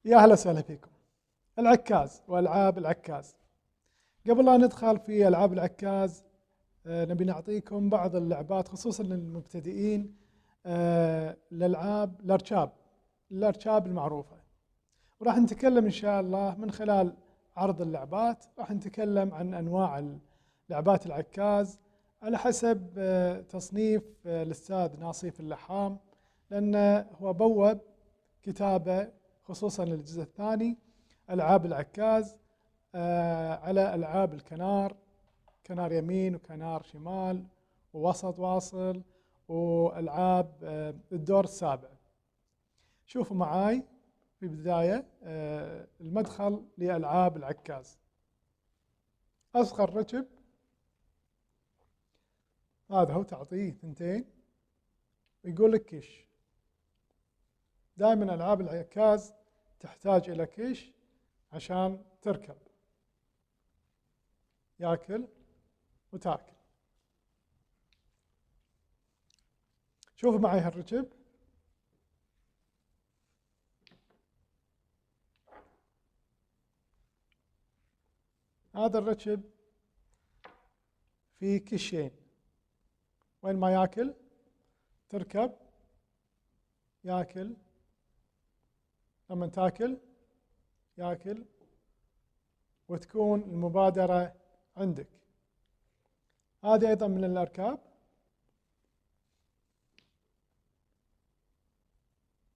يا أهلا وسهلا فيكم. العكاز وألعاب العكاز. قبل لا ندخل في ألعاب العكاز نبي نعطيكم بعض اللعبات خصوصا للمبتدئين، الألعاب الأرشاب المعروفة. وراح نتكلم إن شاء الله من خلال عرض اللعبات، راح نتكلم عن أنواع لعبات العكاز على حسب تصنيف الأستاذ ناصيف اللحام، لأنه هو بوب كتابة خصوصا للجزء الثاني ألعاب العكاز، على ألعاب الكنار، كنار يمين وكنار شمال ووسط واصل، وألعاب الدور السابع. شوفوا معاي في البداية المدخل لألعاب العكاز. أصغر ركب هذا هو، تعطيه 2 ويقول لك كش. دائما ألعاب العكاز تحتاج إلى كش عشان تركب، ياكل وتاكل. شوفوا معي هالركب، هذا الركب فيه كشين، وين ما ياكل تركب، ياكل، لما تاكل ياكل، وتكون المبادرة عندك. هذه أيضا من الأركاب،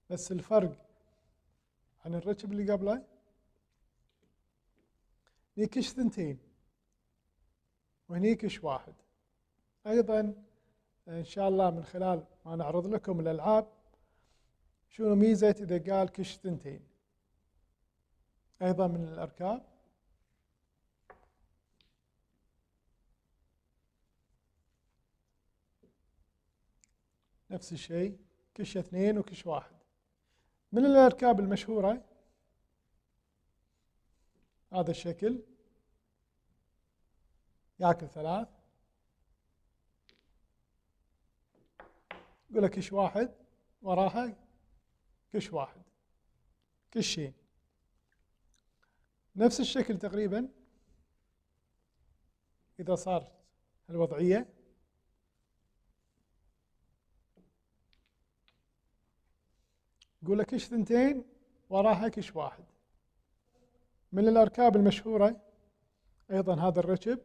بس الفرق عن الركب اللي قبله هني كش 2 وهني كش 1. أيضا إن شاء الله من خلال ما نعرض لكم الألعاب شنو ميزة إذا قال كش 2. أيضا من الأركاب نفس الشيء، كش 2 وكش 1. من الأركاب المشهورة هذا الشكل، ياكل 3، يقول لك كش 1 وراها كش 1، كشين. نفس الشكل تقريبا إذا صارت الوضعية. يقول لك كش 2 وراها كش 1. من الأركاب المشهورة أيضا هذا الركب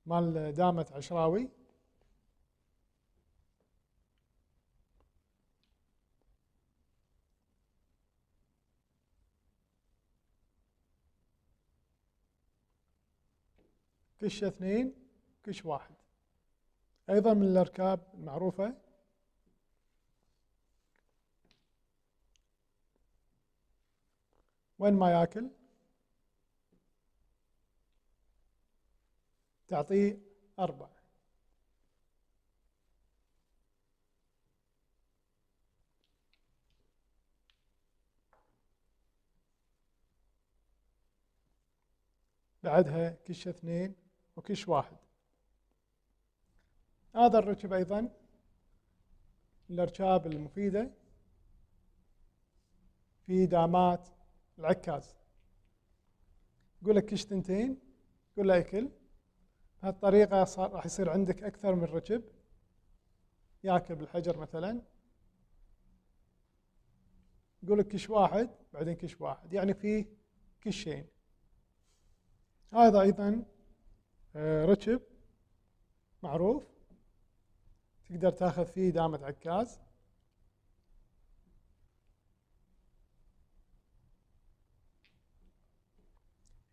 مال دامة عشراوي، كش 2 كش 1. أيضا من الأركاب المعروفة وين ما ياكل تعطيه 4. بعدها كش 2 وكش 1. هذا الركب أيضا الأركاب المفيدة في دامات العكاز. يقول لك كش 2، يقول له اكل. بهالطريقة راح يصير عندك أكثر من ركب. ياكل بالحجر مثلا، يقول لك كش 1 بعدين كش 1، يعني فيه كشين. هذا أيضا ركب معروف تقدر تاخذ فيه دامة عكاز.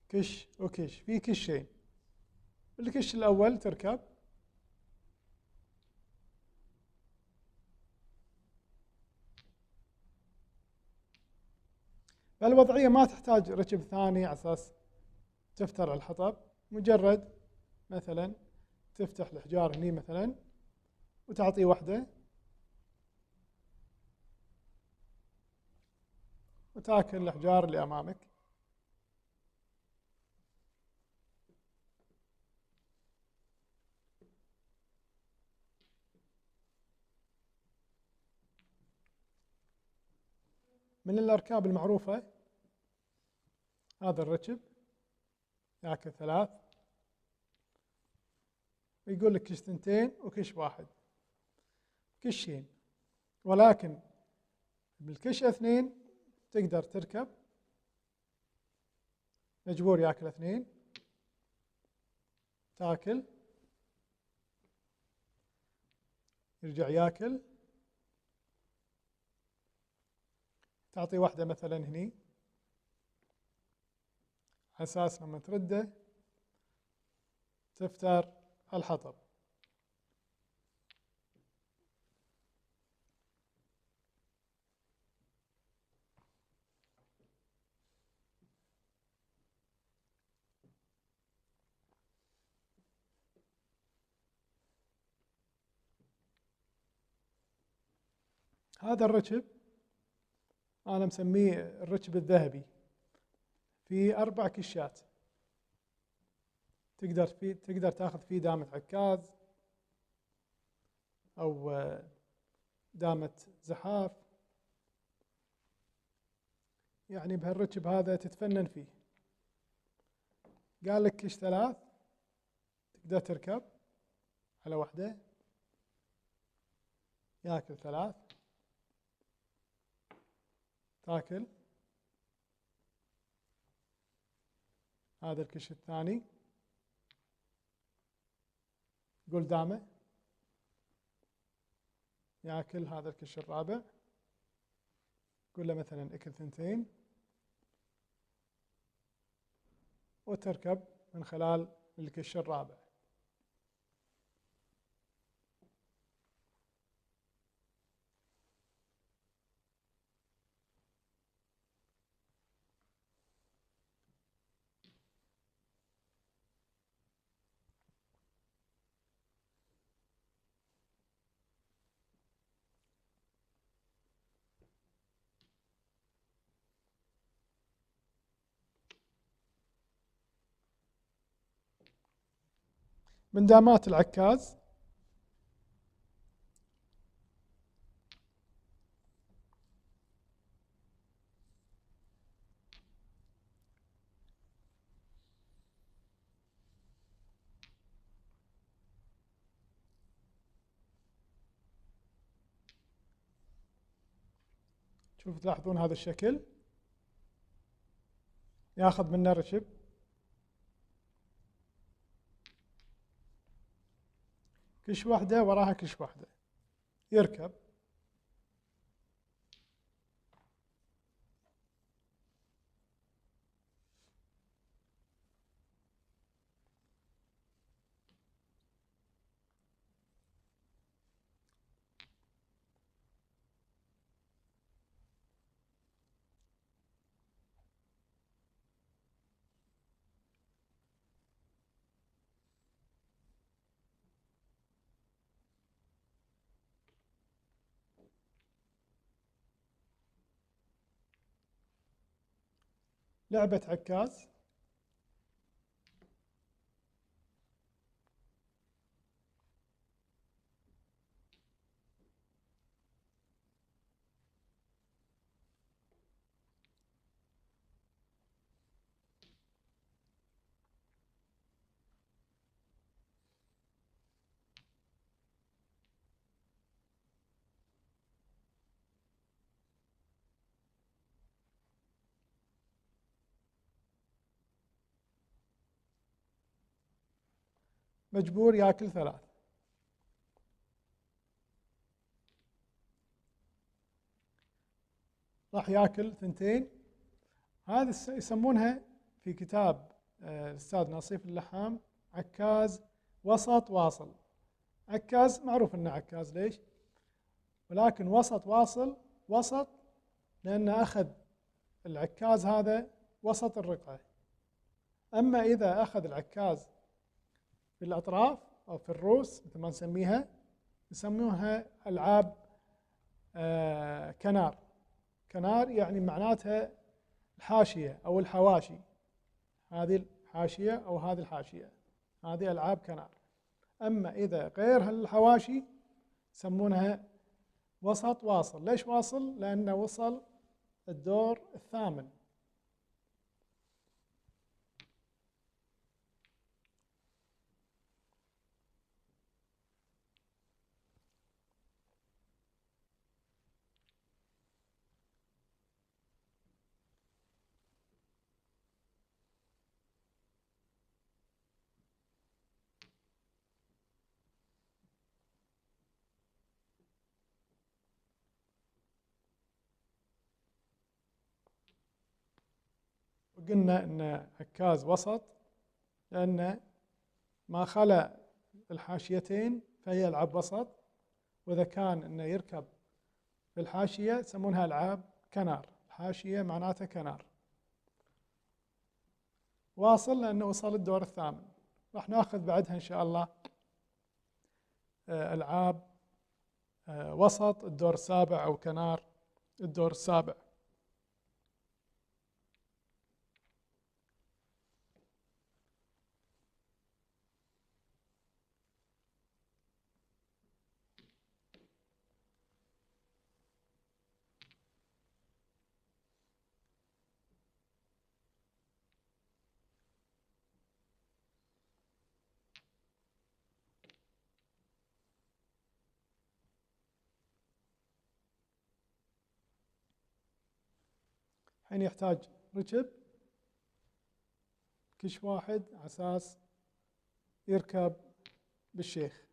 كش وكش، في كشين. بالكش الأول تركب، بهالوضعية ما تحتاج ركب ثاني على أساس تفتر على الحطب، مجرد مثلا تفتح الحجار هني مثلا وتعطي واحدة وتاكل الأحجار اللي أمامك. من الأركاب المعروفة هذا الركب ياكل 3، يقول لك كش 2 وكش 1، كشين، ولكن بالكش 2 تقدر تركب، مجبور ياكل 2، تاكل، يرجع ياكل، تعطي واحدة مثلا هني على أساس لما ترده تفتر الحطب. هذا الركب أنا مسميه الركب الذهبي، في 4 كشات تقدر تاخذ فيه دامة عكاز أو دامة زحاف، يعني بهالركب هذا تتفنن فيه. قال لك كش 3 تقدر تركب على واحدة، ياكل 3، تاكل. هذا الكش الثاني قول دامه ياكل. هذا الكش الرابع قول له مثلا اكل 2 وتركب من خلال الكش الرابع. من دامات العكاز شوفوا تلاحظون هذا الشكل ياخذ منه رشب، كش واحدة وراها كش واحدة يركب. لعبة عكاز. مجبور ياكل 3. راح ياكل 2. هذا يسمونها في كتاب الأستاذ ناصيف اللحام عكاز وسط واصل. عكاز معروف إنه عكاز ليش؟ ولكن وسط واصل، وسط لأنه أخذ العكاز هذا وسط الرقعة. أما إذا أخذ العكاز في الأطراف أو في الروس مثل ما نسميها، يسمونها ألعاب كنار. كنار يعني معناتها الحاشية أو الحواشي، هذه الحاشية أو هذه الحاشية، هذه ألعاب كنار. أما إذا غير هالحواشي يسمونها وسط واصل. ليش واصل؟ لأنه وصل الدور الثامن. وقلنا أن عكاز وسط لأن ما خلا الحاشيتين فهي ألعاب وسط، وإذا كان أنه يركب بالحاشية يسمونها ألعاب كنار، الحاشية معناتها كنار. واصل لأنه وصل الدور الثامن. راح ناخذ بعدها إن شاء الله ألعاب وسط الدور السابع أو كنار الدور السابع. الحين يحتاج ركب كش واحد على أساس يركب بالشيخ.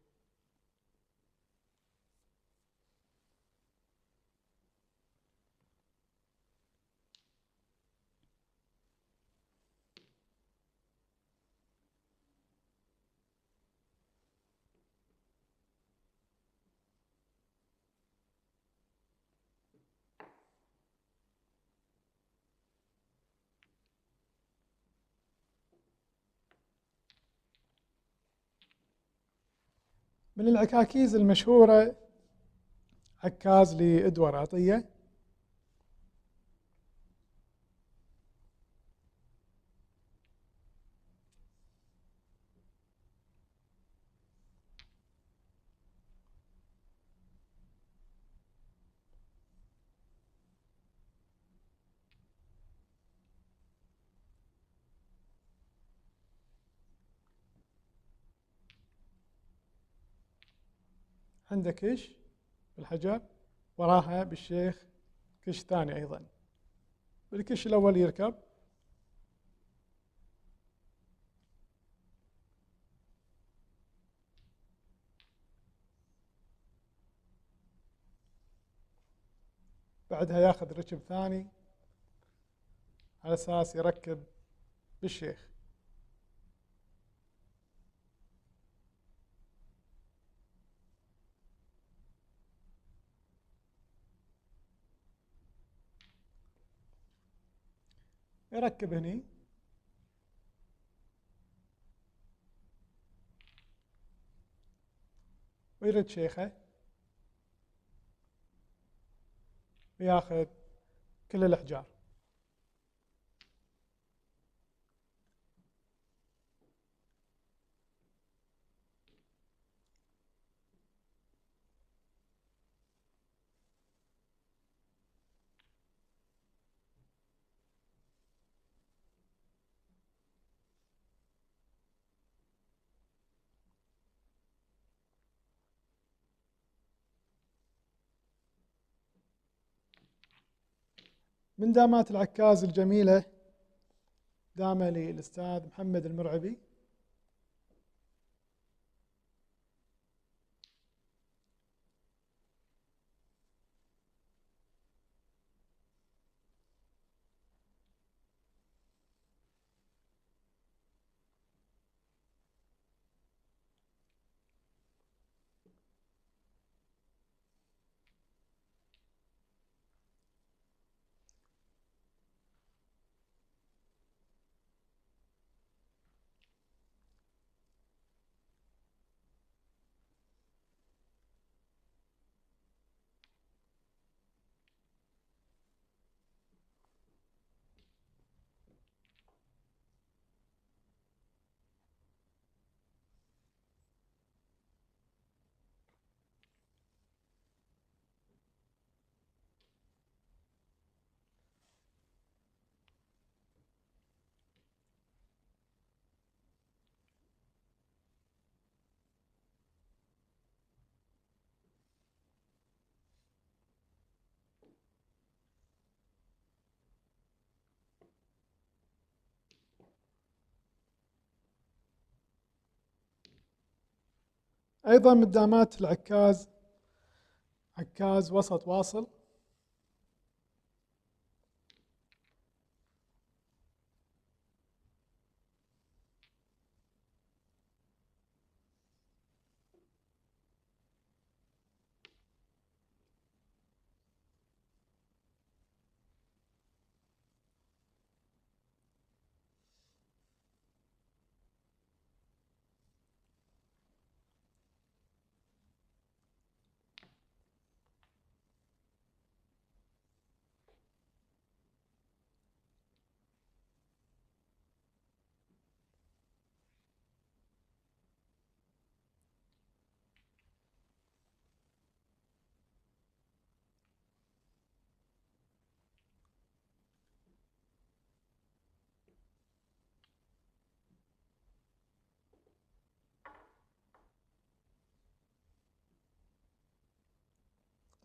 من العكاكيز المشهورة عكاز لإدوار عطية. عنده كش بالحجر، وراها بالشيخ كش ثاني أيضا. بالكش الأول يركب، بعدها ياخذ ركب ثاني على أساس يركب بالشيخ. يركب هني، ويرد شيخه وياخذ كل الأحجار. من دامات العكاز الجميلة دامة للأستاذ محمد المرعبي. أيضا من دامات العكاز عكاز وسط واصل.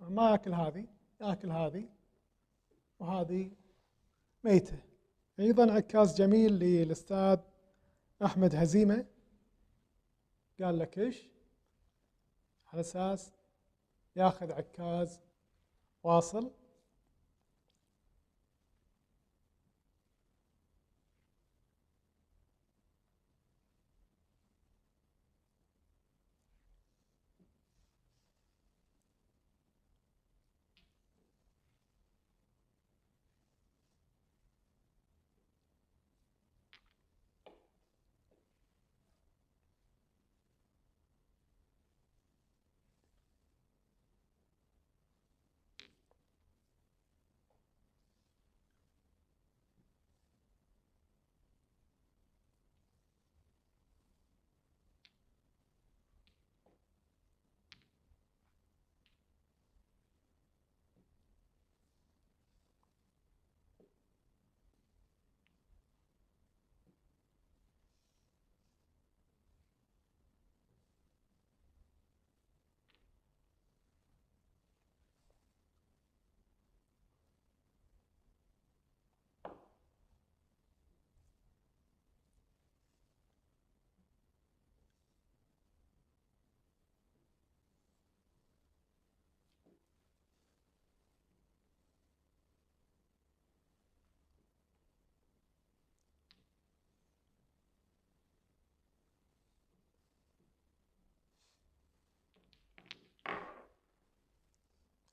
ما ياكل هذه، ياكل هذه وهذه ميتة. أيضا عكاز جميل للأستاذ أحمد هزيمة، قال لك إيش؟ على أساس ياخذ عكاز واصل.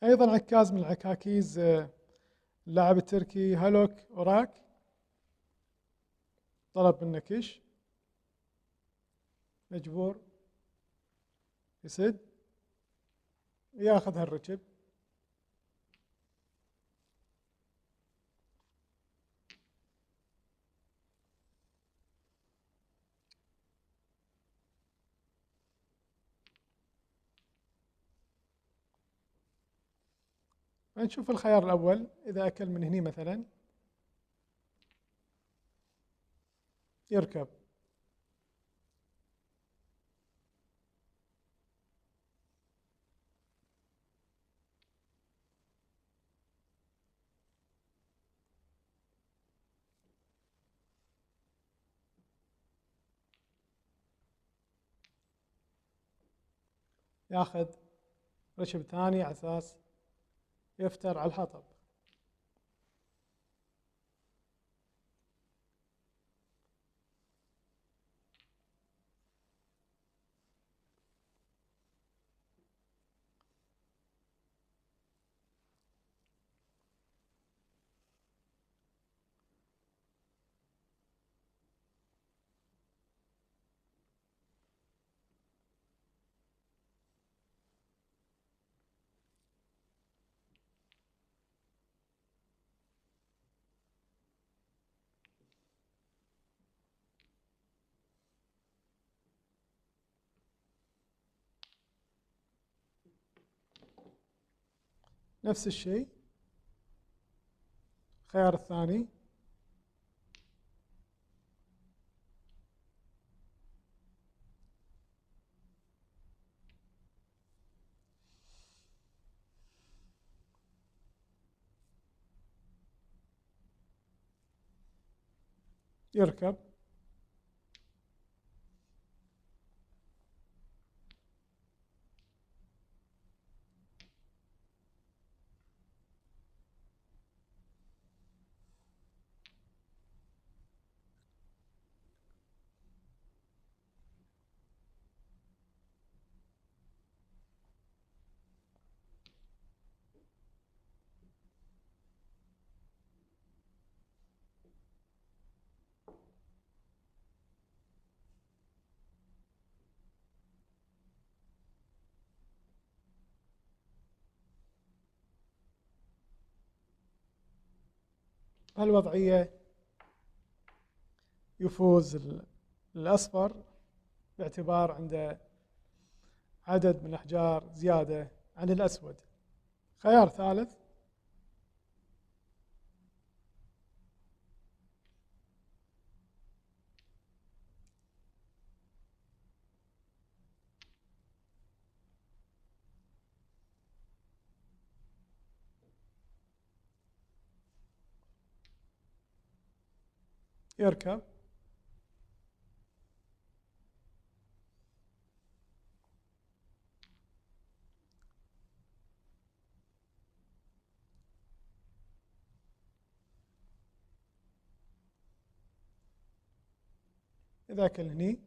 أيضا عكاز من العكاكيز اللاعب التركي هالوك أوراك، طلب منه كش، مجبور يسد ياخذ هالركب. نشوف الخيار الأول، إذا أكل من هني مثلا يركب. ياخذ رشب ثاني على أساس يفتر على الحطب. نفس الشيء الخيار الثاني، يركب. بهالوضعية يفوز الأصفر باعتبار عنده عدد من الأحجار زيادة عن الأسود. خيار ثالث، يركب إذا كل هني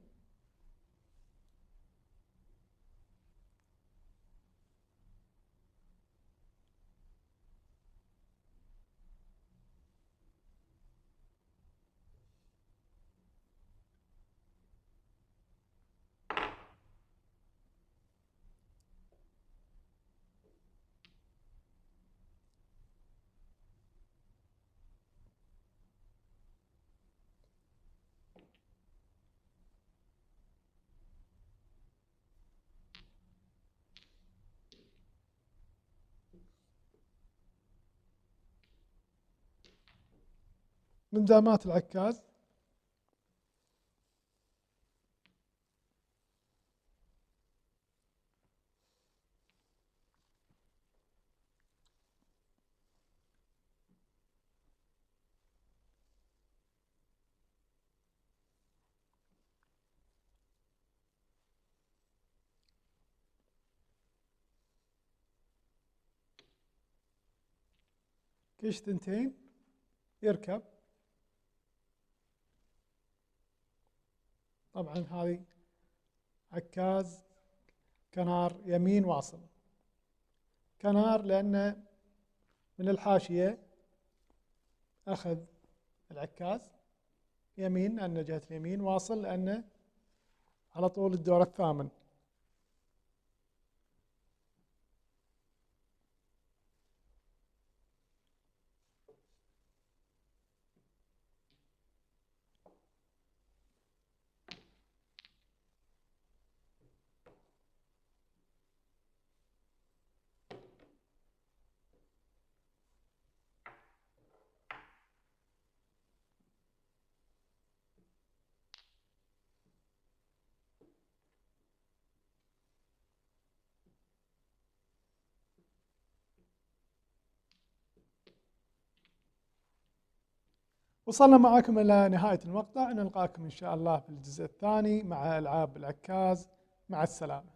من دامات العكاز. كش ثنتين يركب. طبعا هذه عكاز كنار يمين واصل، كنار لأنه من الحاشية أخذ العكاز، يمين لأن جهة اليمين، واصل لأنه على طول الدور الثامن. وصلنا معاكم إلى نهاية المقطع، نلقاكم إن شاء الله في الجزء الثاني مع ألعاب العكاز. مع السلامة.